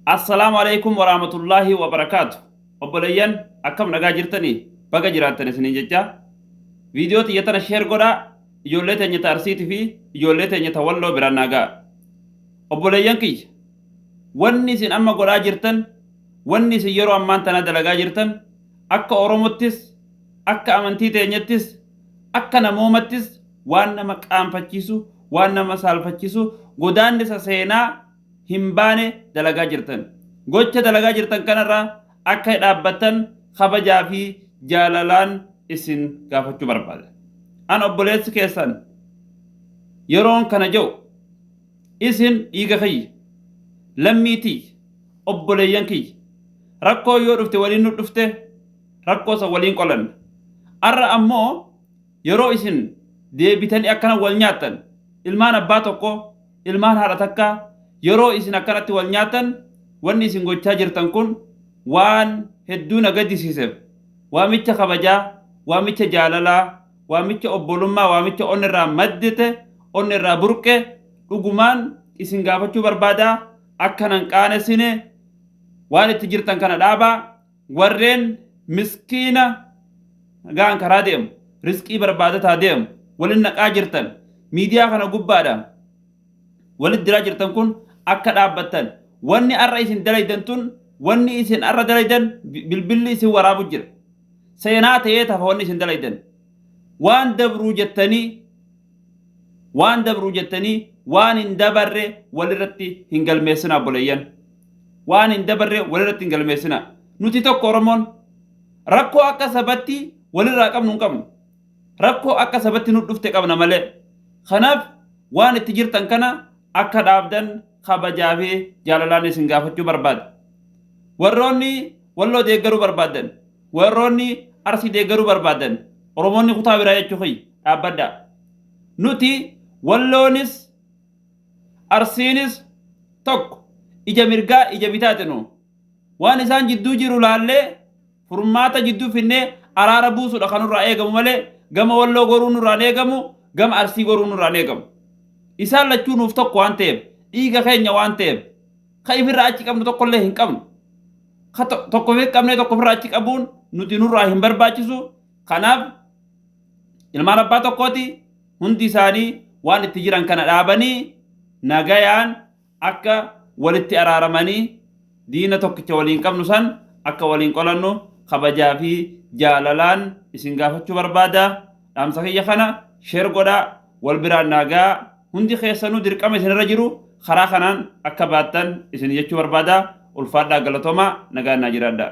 Assalaamu alaikum warahmatullaahi wabarakaatu. Obboleeyyan, akkam nagaa jirtanii? Baga jiraattan isiniin jecha. Viidiyoo tiyya tana share godhaa, ijoollee teenya ta Arsiitii fi ijoollee teenya ta Walloo biraan naa ga'a. Obboleeyyan kiyya, wanni isin amma godhaa jirtan, wanni isin yeroo ammaan tanaa dalagaa jirtan, akka Oromottis, akka amantii teenyattis, akka namoomattis waan nama qaanfachiisu, waan nama saalfachiisu, godaannisa seenaa hin baane dalagaa jirtan. Gocha dalagaa jirtan kanarraa akka dhaabbattan kabajaa fi jaalalaan isin gaafachuu barbaada. An obboleessi keessan yeroon kana jedhu, isin dhiiga kiyya, lammii tiyya, obboleeyyan kiyya. Rakkoo yoo dhufte waliin nu dhufte, rakkoo san waliin qolanna. Arra ammoo yeroo isin deebitanii akkana wal nyaattan, ilmaan abbaa tokko, ilmaan haadha takkaa, yeroo isin akkanatti wal nyaattan, wanni isin gochaa jirtan kun waan hedduu na gaddisiiseef, waamicha kabajaa, waamicha jaalalaa, waamicha obbolummaa, waamicha onni irraa maddite, onni irraa burqe dhugumaan isin gaafachuu barbaadaa. Akka nan qaanessine, waan itti jirtan kana dhaabaa. Warreen miskiina nagaan karaa deemu, risqii barbaadataa deemu walin naqaa jirtan, miidiyaa kana gubbaadha walit diraa jirtan kun akka dhaabbattan. Wanni arra isin dalaydan tun, wanni isin arra dalaydan, bilbilli isin waraabu jira, seenaa ta'ee tafa. Wanni isin dalaydan waan dabruu jettanii, waan dabruu jettanii waan hin dabarre walirratti hin galmeessina. Obboleeyyan, waan hin dabarre walirratti hin galmeessina. Nuti tokko. Oromoon rakkoo akka sabatti walirraa qabnu hin qabnu, rakkoo akka sabatti nu dhufte qabna malee. Kanaaf waan itti jirtan kana akka dhaabdan kabajaa fi jaalalaan isin gaafachuu barbaada. Warroonni Walloo deeggaruu barbaadan, warroonni Arsii deeggaruu barbaadan, Oromoonni kutaa biraa jechuu kiyya, dhaabbadhaa. Nuti Walloonis Arsiinis tokko, ija mirgaa ija bitaati. Nu waan isaan jidduu jiru laallee furmaata jidduu finnee araara buusuudha kan nurraa eegamu malee, gama Walloo goruu nurraan eegamu, gama Arsii goruu nurraan eegamu. Isaan lachuu nuuf tokko waan ta'eef, dhiiga keenya waan ta'eef, ka ifirraa achi qabnu tokkollee hin qabnu. Ka tokko fi qabnee tokko ofirraa achi qabuun nuti nurraa hin barbaachisu. Kanaaf ilmaan abbaa tokkooti. Hundi isaanii waan itti jiran kana dhaabanii nagayaan akka walitti araaramanii, diina tokkicha waliin qabnu san akka waliin qolannu kabajaa fi jaalalaan isin gaafachuu barbaada. Dhaamsa kiyya kana share godhaa, wal biraan naagaa. Hundi keessanuu dirqama isinirra jiru karaa kanaan akka baattan isin jechuu barbaada. Ulfaadhaa, galatoomaa, nagaan naa jiraadhaa.